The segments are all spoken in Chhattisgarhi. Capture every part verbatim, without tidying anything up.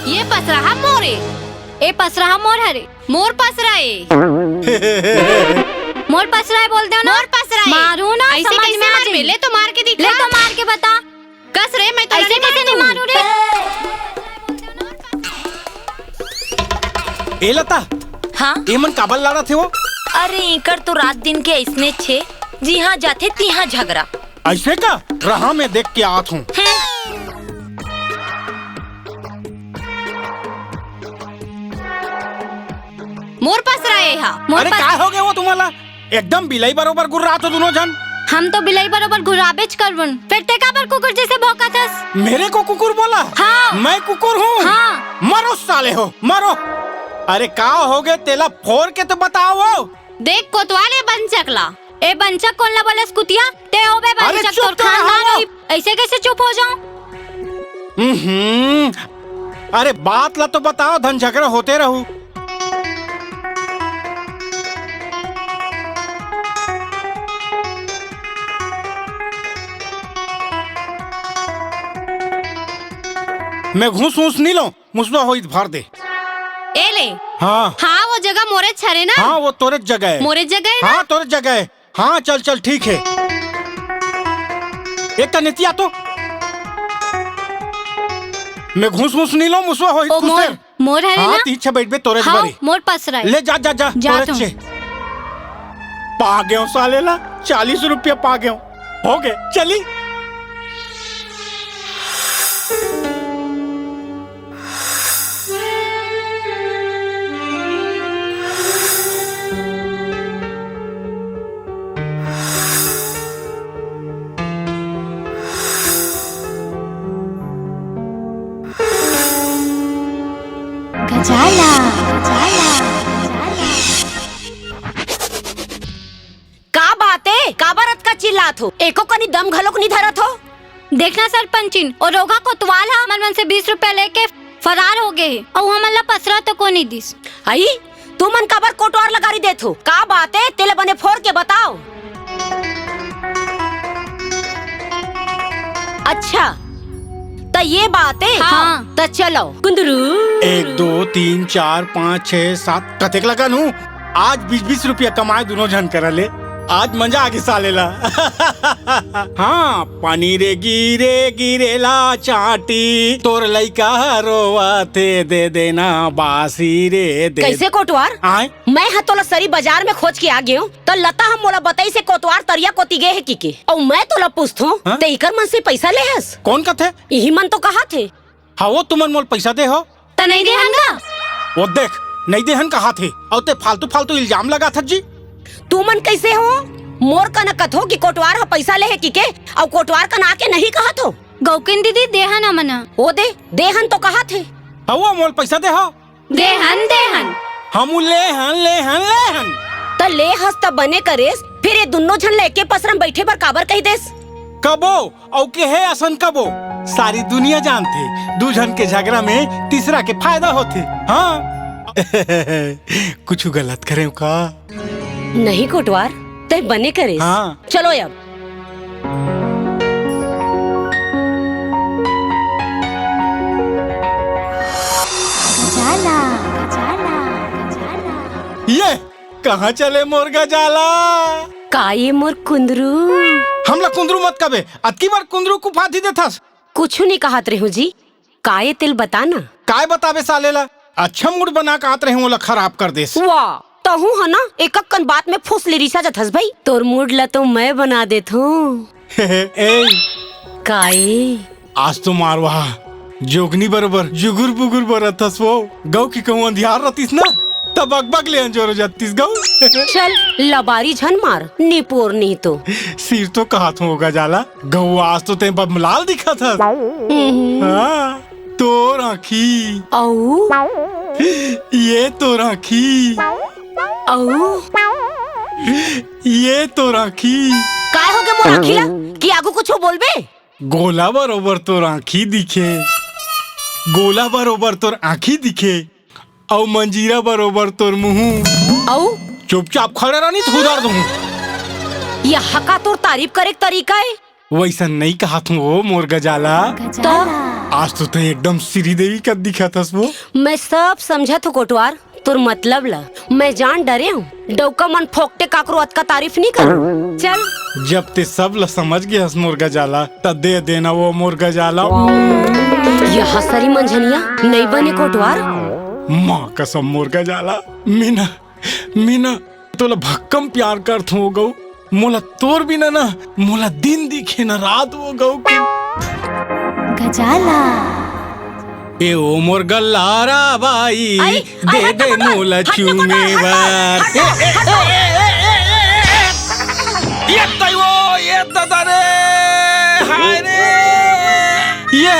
ये पसरा हा मोर ए। ए पसरा हा मोर हरे। मोर पसरा ए। मोर पसरा ए बोल दे ना। मोर पसरा ए। मारू ना, अइसे समझ कइसे में आ मारबे? जाही। ले तो मार के दिखा। ले तो मार के बता। कस रे, मैं तो अइसे कइसे नहीं मारू रे? ए लता, हाँ? एमन काबर लड़त हे वो? अरे, इकर तो रात दिन के अइसने छे, जिहाँ जाथे तिहाँ झगरा। अइसे का? रहा, मैं देख के आत हूँ। हम्म। मोर पसरा ए हा। मोर अरे, पस- काय हो गए वो तुम्हाला? एकदम बिलाई बरोबर गुर्रात हो दुनों झन। हम तो बिलाई बरोबर गुर्राबेच करबुन। फेर ते काबर कुकुर जइसे भौंकत हस? मेरे को कुकुर बोला? हाँ। मैं कुकुर हूँ? हाँ। मरो साले हो, मरो। अरे, का हो गए, तेला फोर के तो बताओ। देख कोतवाल ए बंचक ला। ए बंचक कोन ला बोलस कुतिया? ते होबे अरे बंचक, चुप तोर तो खानदान रहो। होही। अइसे कइसे चुप हो जाऊं? हम्म, अरे बात ला तो बताओ, धन झगरा होते रहू। मैं घूस वूस नी लूं, मुसवा होई त भर दे। ए ले। हाँ। हाँ, वो जगह मोरे छरे ना? हाँ, वो तोरे जगह है। मोरे जगह है ना? हाँ, तोरे जगह है। हाँ, चल, चल, ठीक है। एक कन एती आ तो। मैं घूस वूस नी लूं, मुसवा होई ओ, खुश मोर, है। मोर हरे हाँ, ना? ती इच्छा बैठ बे तोरे हाँ, बरी। मोर पसरा ए। ले जा, जा, जा, जा तोरे तो। छे। पा गेंव साले ला, चालीस रुपया पा गेंव। हो गए, चली। गजाला, गजाला, गजाला। का बात ए? काबर अतका चिल्लात हो? एको कनी दम घलोक नी धरत हो? देखना सरपंचिन, ओ रोगहा कोतवाल ह हमन मन से बीस रुपया लेके फरार हो गे हे, अउ हमन ला पसरा तको नी दिस। अई, तुमन काबर कोटवार ला गारी देत हो? का बात ए? तेला बने फोर के बताओ। अच्छा, त ये बात ए? हाँ। त चलो। कुंदरू। एक, दो, तीन, चार, पाँच, छह, सात, कतेक लगा नू? आज बीस बीस रुपया कमाए दुनों झन करा ले। आज मजा आगे साले ला। हाँ, पानी रे गिरे, गिरे ला चाटी, तोर लइका रोवत हे, दे देना बासी रे, दे। कइसे कोटवार? आय? मैं ह तोला सरी बाजार में खोज के आ गेंव, त लता ह मोला बताइस हे कोतवार तरिया कोती गे हे किके। अउ मैं तोला पूछथों, हाँ? ते इकर मन से पइसा ले हस? कोन कथे? इही मन तो कहत हे। हाँ, वो तुमन मोला पइसा दे हो? त नइ देहन गा? वो देख, नइ देहन कहत हे, अउ ते फालतू फालतू इल्जाम लगाथस जी। तुमन कइसे हो? मोर कना कथो कि कोटवार ह पइसा ले हे किके, अउ कोटवार कना आके नहीं कहत हो? गौकिन दीदी, देहन हमन ह। ओ दे, देहन तो कहत हे। हवा मोल पइसा दे हो। देहन, देहन। हमू लेहन, लेहन, लेहन। त ले हस त बने करेस, फिर ये दुन्नो झन ल एके पसरा म बइठे बर काबर कहि देस? कबो, अउ के हे असन कबो? सारी दुनिया जानथे, दू झन के झगरा में तीसरा के फायदा होथे। हाँ। कुछु गलत करेंव का? नहीं कोटवार, तैं बने करेस। हाँ। चलो अब। गजाला, गजाला, गजाला। ये कहाँ चले मोर गजाला? का ये मोर कुंदरू? हमला कुंदरू मत कबे, अतकी बार कुंदरू कुफाथी देथस। कुछु नहीं कहत रेहूं जी, का ये तेल बता ना। काय बताबे साले ला? अच्छा मूड बना के आत रेहूं, ओला खराब कर देस। वाह, तहूं ह ना, एक अक्कन बात में फुस ले रिसा जथस भाई। तोर मूड ला तो मैं बना देत हूँ। ए, काय? आज तो मारवा जोगनी बरोबर जुगुर बुगुर बरत हस वो। गौ की कहूँ अंधियार रहतीस ना, तब अकबक ले अंजोर हो जातीस गौ। चल, लबारी झन मार, निपोर नहीं तो। सिर तो कहत हूँ गजाला, गौ आज तो तैं बमलाल दिखत हस। हम्म। हाँ, तोर आँखी। अऊ? ये तोर आँखी। अऊ? ये तोर आँखी। काय हो गे मोर आँखी ला? कि आगू कुछु बोलबे? गोला बरोबर तोर आँखी दिखे, गोला बरोबर तोर आँखी दिखे, अउ मंजीरा बरोबर तोर मुँह। अउ? चुपचाप खड़े रह, नहीं त हुदर दूँ। ये हका तोर तारीफ करे के तरीका ए? वइसन नइ कहत हूँ ओ मोर गजाला। गजाला। आज तो तैं एकदम श्रीदेवी कस दिखत हस वो। मैं सब समझत हूँ कोटवार, तोर मतलब ला। मैं जान डरे हूँ, डौका मन फोकटे काकरो अतका तारीफ नहीं करूँ। चल। जब तैं सब ला समझ गे हस मोर गजाला, त दे देना वो मोर गजाला। यह सरी मंझनिया नहीं बने कोटवार। माँ कसम मोर गजाला, मीना, मीना, तोला भक्कम प्यार करथों वो गऊ। मोला तोर बिना ना, मोला दिन दिखे ना रात वो गऊ के। गजाला। ए ओ मोर गल्लारा बाई, आई, दे आई, हट, दे हट, मोला हट, हट, चूमे हट, बर। हट, हट, ए, ए, ए, ए, ए, ए, ए, ए। ये तई वो, ये ददा रे, हाय रे। ये,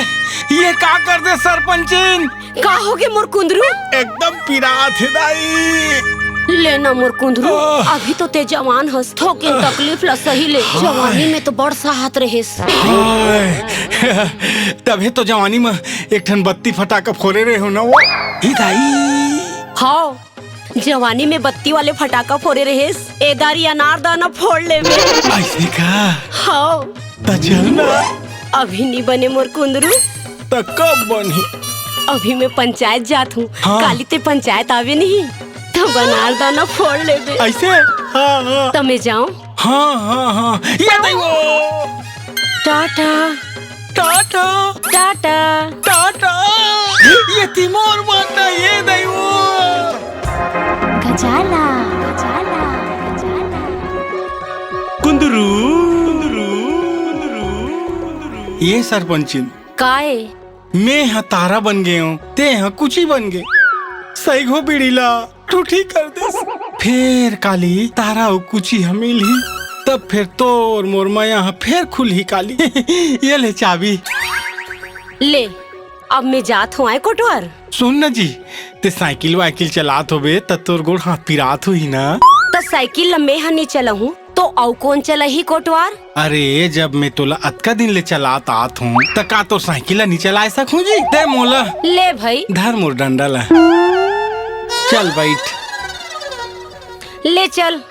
ये का कर दे सरपंचिन? का होगे मोर कुंदरू? एकदम पिरात हे दाई। ले ना मोर कुंदरू, आह। अभी तो तैं जवान हस, थोकिन तकलीफ ला सही ले। हाय। जवानी में तो बड़ साहत रहेस। हाय। तभे तो जवानी में एक ठन बत्ती फटाका फोरे रहे हो ना वो। ही दाई। हाँ, जवानी में बत्ती वाले फटाका फोरे रहेस, ए दारी अनार दाना फोड़ लेबे। अइसे का? हाँ। त चल ना। अभी नी बने मोर कुंदरू। त कब बनही? अभी मैं पंचायत जात हूँ। हाँ। काली तैं पंचायत आबे नहीं, त अनार दाना फोड़ लेबे। अइसे? हाँ, हाँ। त मैं जाऊँ? हाँ, हाँ, हाँ। ये दई वो। टाटा। टाटा। टाटा। टाटा। ये तिमोर माता, ये दई वो। गजाला, गजाला, गजाला। कुंदरू, कुंदरू, कुंदरू। ये सरपंचिन। काय? मैं ह तारा बन गे हूँ, तैं ह कुची बन गे। सही घो बीड़ी ला। ठूठी कर देस। फेर काली तारा अउ कुची ह मिलही, तब फेर तोर मोर मया ह फेर खुलही काली। ये ले चाबी। ले, अब मैं जात हूँ आय कोटवार। सुन न जी, तैं साइकिल वाइकिल चलात होबे त तोर गोड़ हाथ पिरात होही ना? त साइकिल ल मैं ह नी चलाहूँ तो अउ कोन चलाही कोटवार? अरे, जब मैं तोला अतका दिन ले चलात आत हूँ, त का तोर साइकिल ला नी चलाए सकहूँ जी? दे मोला। ले भाई। धर मोर डंडा ला। चल बइठ। ले चल।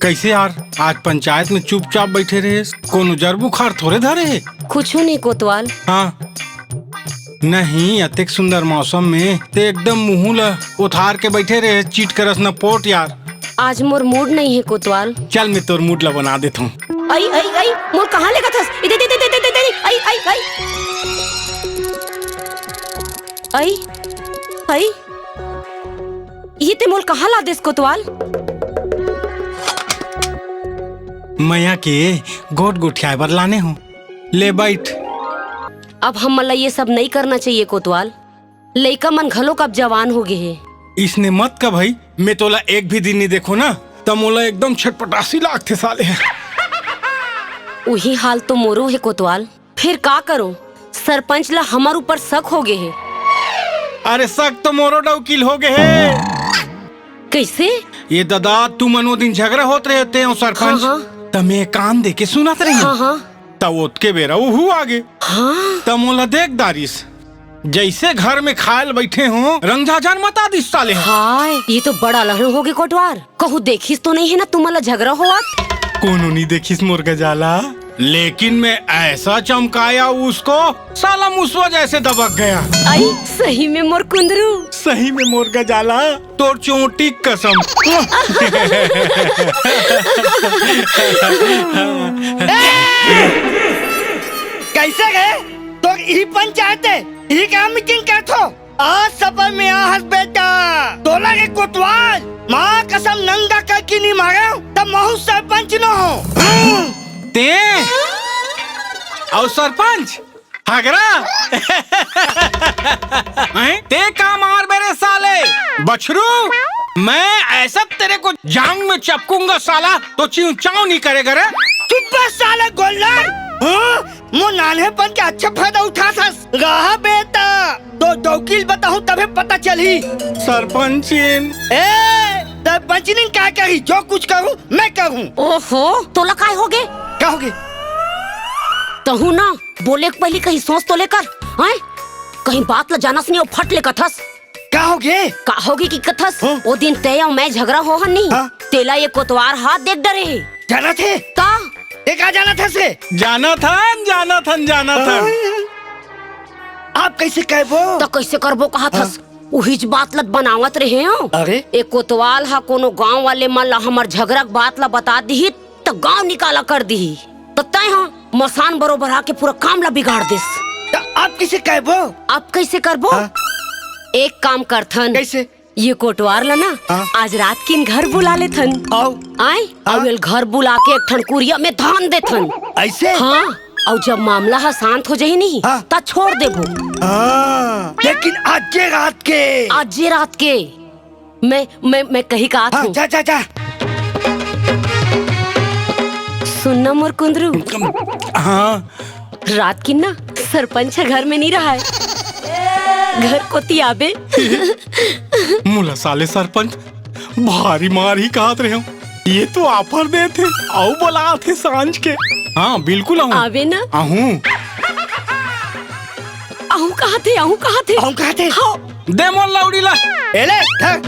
कइसे यार, आज पंचायत में चुपचाप बइठे रहेस, कोनो जर बुखार थोरे धरे हे? कुछू नहीं कोतवाल। हाँ, नहीं, अतेक सुंदर मौसम में ते एकदम मुहूं ल ओथार के बइठे रहे, चीट करस न पोट यार। आज मोर मूड नहीं है कोतवाल। चल, मैं तोर मूड ल बना देत हूँ। अई, अई, अई, मोर कहाँ लेगत हस? इधर, इधर, इधर, इधर, इधर, अई, अई, अई। अई, अई। ये ते मोल कहाँ ला देस कोतवाल? मया के गोठ गोठियाए बर लाने हूँ। ले बइठ। अब हमन ला ये सब नइ करना चाहिए कोतवाल। लइका मन घलोक अब जवान हो गे हे। इसने मत कह भई, मैं तोला एक भी दिन नइ देखों ना, त मोला एकदम छटपटासी लागथे साले। उही हाल तो मोरो हे कोतवाल। फिर का करों, सरपंच ला हमर ऊपर शक हो गे हे। अरे शक तो मोरो डौकिल हो गे हे। कइसे? ये ददा, तुमन ओ दिन झगरा होत रहे ते अउ सरपंच, हाँ, हाँ। त मैं कान दे के सुनत रहे। हाँ, हाँ। त ओतके बेरा उहू आगे। हाँ। त मोला देख डारिस। जइसे घर में खाए ल बइठे हों, रंगझाझर मता दिस साले ह। हाय, ये तो बड़ा लहर हो गे कोटवार। कहूँ देखिस तो नहीं है ना तुमन ला झगरा होवत? कोनो नहीं देखिस मोर गजाला। लेकिन मैं ऐसा चमकाया उसको, साला मुसवा जैसे दबक गया। अई, सही में मोर कुंदरू। सही में मोर गजाला। तोर चोटी कसम। कइसे गे? तोर इही पंचायत हे? इही का मीटिंग करथो? आज सबर में आहस बेटा। तोला के कोतवाल, माँ कसम नंगा करके नी मारंव, त महूँ सरपंच न हों। ते? अउ सरपंच? हगरा? हैं? ते का मारबे रे साले? बछरू? मैं ऐसा तेरे को जांग में चपकूंगा साला, तो चिंव चांव नहीं करेगा रे। चुप बे साले गोल्लर। हाँ? मोर नान्हेपन के अच्छा फायदा उठाथस। रहा बेटा, तोर डौकिल बताहूँ तभे पता चलही। सरपंचिन। ए, सरपंचिन का करही, जो कुछ कहूँ, मैं कहूँ। ओहो, तोला काय हो गे? का हो गे? तहूँ ना, बोले के पहिली कहीं सोच तो ले कर, हैं? कहीं बात ला जानस नहीं अउ फट ले कथस। का हो गे? का हो गे कि कथस? हाँ? ओ दिन ते अउ मैं झगरा होहन नहीं, हाँ? तेला ये कोतवार हा देख डरे हे। जानथे? का? ए का जानत हस रे? जानत हन, जानत हन, जानत हन। आप कइसे कहबो? त कइसे करबो कहत हस? उहीच बात ल त बनावत रहे हो। अरे? ए कोतवाल ह कोनो गांव वाले मन ल हमर झगरा के बात ल बता दिही, त गांव निकाला कर दिही। त तैं ह मसान बरोबर आके पूरा काम ल बिगाड़ देस। त आप कइसे कहबो? आप कइसे करबो? हाँ। एक काम करथन। कइसे? ये कोटवार ल ना, हाँ। आज रात किन घर बुला लेथन। आओ। आय? हाँ। अउ एल घर बुला के एक ठन कुरिया में धान देथन। अइसे? हाँ। अउ जब मामला ह शांत हो जाही नहीं, हाँ। त छोड़ देबो। हाँ। लेकिन आजे रात के। आजे रात के। मैं, मैं, मैं कही का हाँ, हूँ। जा, जा, जा। सुन ना मोर कुंदरू। हाँ। रात किन ना सरपंच ह घर में नहीं रहय। घर कोती आबे। मोला साले सरपंच भारी मारही कहत रहे हूँ। ये तो offer देथे अउ बोलाथे सांझ के। हाँ, बिल्कुल आहूँ। आबे ना। आहूँ। आहूँ कहत हे, आहूँ कहत हे। आहूँ कहत हे। हाँ। दे मोर लौड़ी ला। ए ले, धर।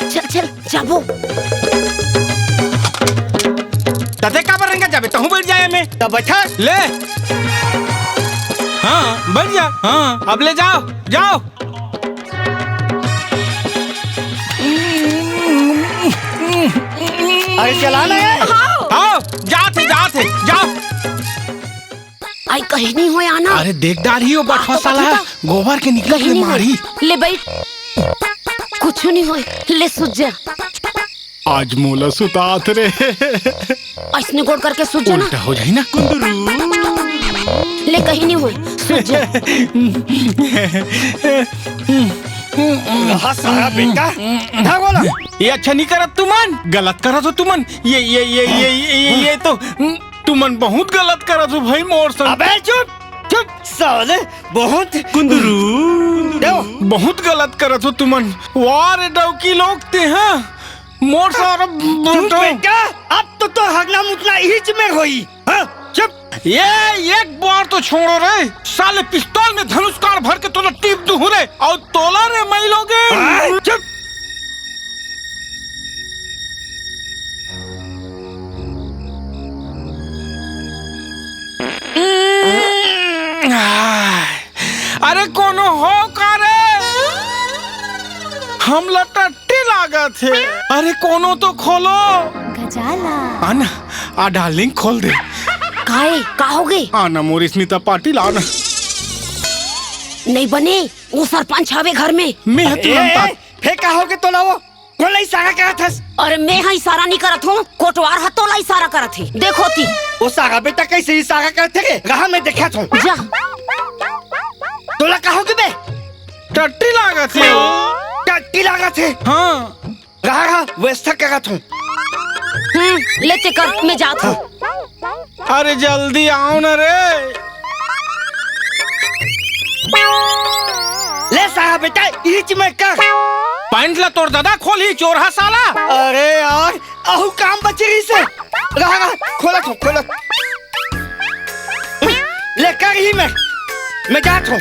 चल, चल, जाबो। तते काबर रेंगत जाबे? तहूँ बइठ जा एमे। त बइठा। ले। हाँ, बइठ जा। हाँ, अब ले जाओ, जाओ। अरे चला ना यार। हाँ। हाँ, जाथे, जाथे, जाओ। आई कहीं नहीं होय आना। अरे देख डारही ओ बटवा साला, गोबर के निकलत ले मारही। ले बइठ। कुछु नहीं होय, ले सुत जा। आज मोला सुतात रे। अइसने गोड़ करके सुत जा ना। उल्टा हो जाही ना। ले कहीं नहीं होय, सुत जा। हाँ, सारा बेटा। हाँ, बोला। ये अच्छा नहीं करत तुमन, गलत करत हो तुमन। ये, ये, ये, ये, ये, ये, ये तो तुमन बहुत गलत करत हो भाई मोर संग। अबे चुप, चुप साले, बहुत कुंदरू। देव। बहुत गलत करत हो तुमन। वाह रे डौकी लोग ते, हाँ? मोर सारा चुप बेटा, अब तो तोर हगना मुतना इहीच में होई। हाँ, चुप। ये एक बार तो छोड़ो रे, साले पिस्तौल में धनुष कांड भर के तोला टीप दूँ रे, अउ तोला रे मइलोगे। हाँ, चुप। अरे कोनो हो का रे? हमला टट्टी लागत हे। अरे कोनो तो खोलो। गजाला। आना, आ डार्लिंग खोल दे। काहे? का हो गे? आना मोर स्मिता पाटिल आना। नहीं बने, वो सरपंच हवे घर में। मैं ह तुरंत ए, आ- ए, फेर का हो गे तोला वो? कोन ला इशारा करत हस? अरे मैं ह इशारा नहीं करत हूँ, कोटवार ह तोला इशारा करत हे। देखो ती। ओ सारा बेटा कइसे इशारा करत हे रे? रहा मैं देखत हूँ। जा। तोला का हो गे बे? टट्टी लागत हे। टट्टी लागत हे। हाँ। रहा, रहा, व्यवस्था करत हूँ। हम्म, ले ते कर, मैं जात हूँ। अरे जल्दी आओ ना रे। ले सारा बेटा, इहीच में कर। पैंट ला तोर दादा खोलही, चोरहा साला। अरे यार, अहू काम बचे रहिसे। रहा, रहा, खोलत हूँ, खोलत। ले कर ही मैं, मैं जात हूँ।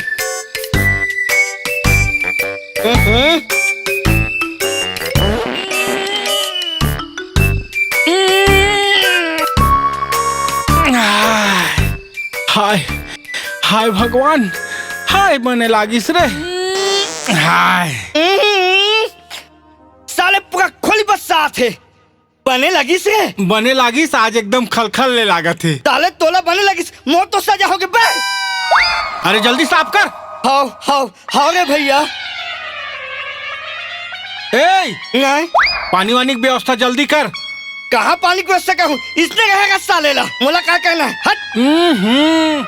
हम्म। हाय, हाय भगवान, हाय बने लागिस रे, हाय। साले पूरा खोली बस साथ है। बने लागिस रे? बने लागिस, आज एकदम खलखल ले लागत हे। साले तोला बने लागिस, मोर तो सजा होगे बे। अरे जल्दी साफ कर। हाव, हाव, हाव रे भैया। ए, नहीं। पानी वानी की व्यवस्था जल्दी कर। कहाँ पानी की व्यवस्था करूँ? इसने रहेगा साले ला। मोला का कहना है? हट। हम्म, हम्म।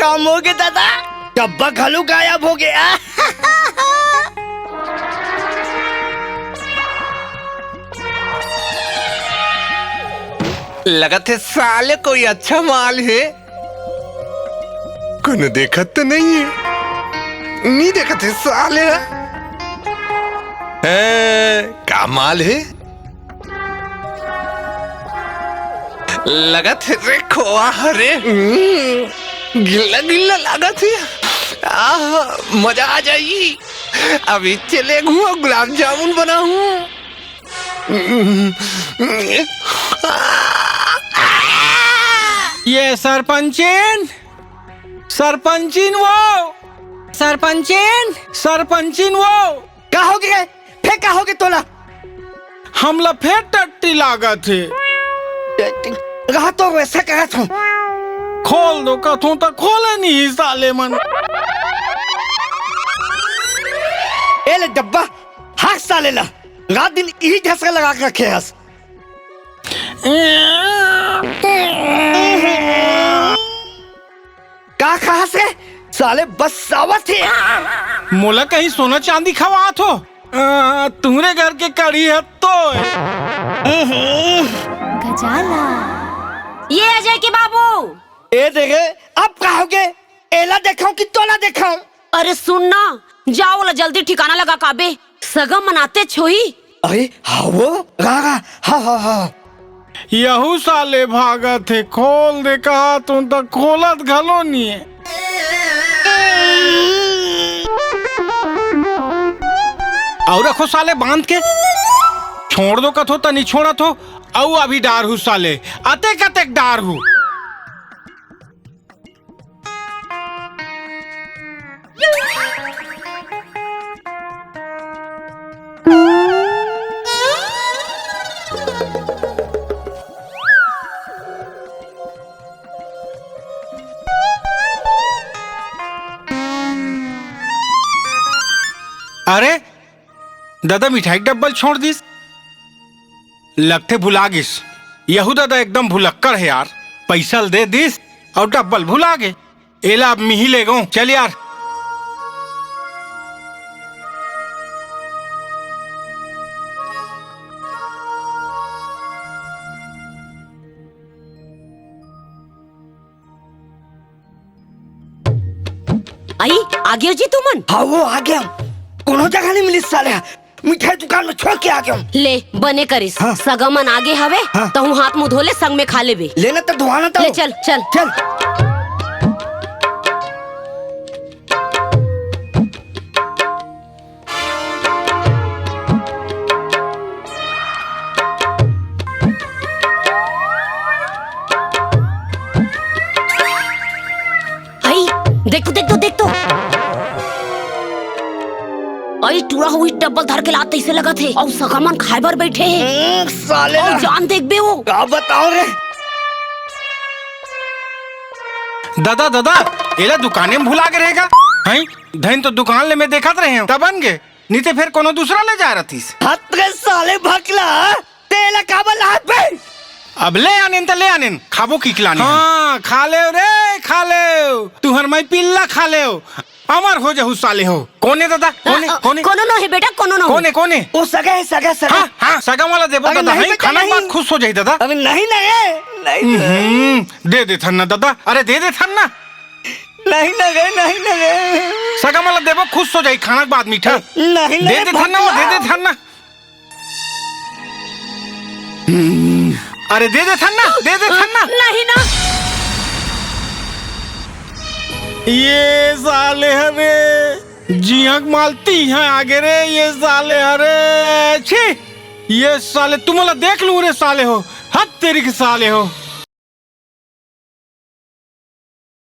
हम हो गए दादा, डब्बा घलो गायब हो गया। लगत हे साले कोई अच्छा माल हे। कोनो देखत तो नहीं है, नहीं देखत है साले। ए, का माल है? लगत है रे खोआ हरे। हम्म, गिल्ला गिल्ला लागत है। आह, मजा आ जाई। अभी चले घुआ गुलाब जामुन बनाऊं। ये सरपंचिन, सरपंचिन वो, सरपंचिन, सरपंचिन वो। का हो गे? फेर का हो गे तोला? हमला फेर टट्टी लागत हे। रहा तो वैसे कहत हूँ। खोल दो कथों त खोले नहीं साले मन। ए ले डब्बा, हाक साले ला। रात दिन इही ढसका लगा के रखे हस। का खास हे? साले बस आवत हे। मोला कहीं सोना चांदी खवात हो? आ, तुम्हरे घर के कड़ी हे तो। गजाला। ये अजय के बाबू। ए देखे, अब का होगे? एला देखाऊं कि तोला देखाऊं? अरे सुन ना, जा ओला जल्दी ठिकाना लगा काबे, सगा मनाते छोही। अरे हाँ वो, रा, रा, हाँ, हाँ, हाँ। यहू साले भागत हे, खोल दे कहा तुम तो खोलत घलो नहीं है। अउ रखो साले बांध के, छोड़ दो कथो त नहीं छोड़त हो, अउ अभी डार हूँ साले, अतेक अतेक डार हूँ। अरे, दादा मिठाई के डब्बल छोड़ दिस, लगथे भुला गिस। यहू दादा एकदम भुलक्कड़ हे यार, पैसा ल दे दिस अउ डब्बल भुला गे। एला अब मिही लेगो, चल यार। आई, आ गेव जी तुमन? हाँ, वो आ गेव। कोनो जगह नहीं मिलिस साले। मिठाई दुकान में छोड़ के आ गेव। ले, बने करिस। हाँ। सगा मन आगे हवे, हाँ। तहूँ हाथ मुंह धो ले, संग में खा लेबे। लेना तो धोआना तो। ले चल, चल। चल। आई, देख तो, देख तो, देख तो। आई, टूरा हुई डब्बल धर के लात तइसे लगत हे। अउ सगा मन खाए बर बैठे हे। हम्म, साले अउ ना। जान देख बे वो। का बताओ रे? दादा, दादा, एला दुकाने में भुला के रहेगा। हैं? धन तो दुकान ले मैं देखत रहे हूँ, तब बन गे। नहीं तो फिर कोनो दूसरा ले जा रथिस। हत रे साले भकला, तेला काबर लात बे? अब ले आनेन त ले आनेन, खाबो की खिलाने। हाँ, खा लेव रे, खा लेव। तुहर माई पिल्ला खा लेव। अमर हो जहू साले हो। कोने दादा? कोने? आ, आ, कोने? कोनो नोहे बेटा, कोनो नोहे। कोने, कोने? ओ सगा हे, सगा, सगा। हाँ, हाँ, सगा वाला देबो अरे दादा, नहीं हैं? बेटा, खाना के नहीं। बाद खुश हो जाई दादा। अबे नहीं ना रे, नहीं तो। हम्म, दे दे थन ना दादा। अरे दे दे थन ना। नहीं ना रे, नहीं ना रे। सगा वाला देबो, खुश हो जाई खाना के बाद मीठा। नहीं ना दे रे, दे थन ना, वो दे दे भकला। थन ना। हम्म, अरे दे दे थन ना, दे दे थन ना। नहीं ना। ये साले हरे, जियक मालती हैं आगे रे, ये साले हरे, छी, ये साले तुमला देख लूं रे साले हो, हद तेरी के साले हो।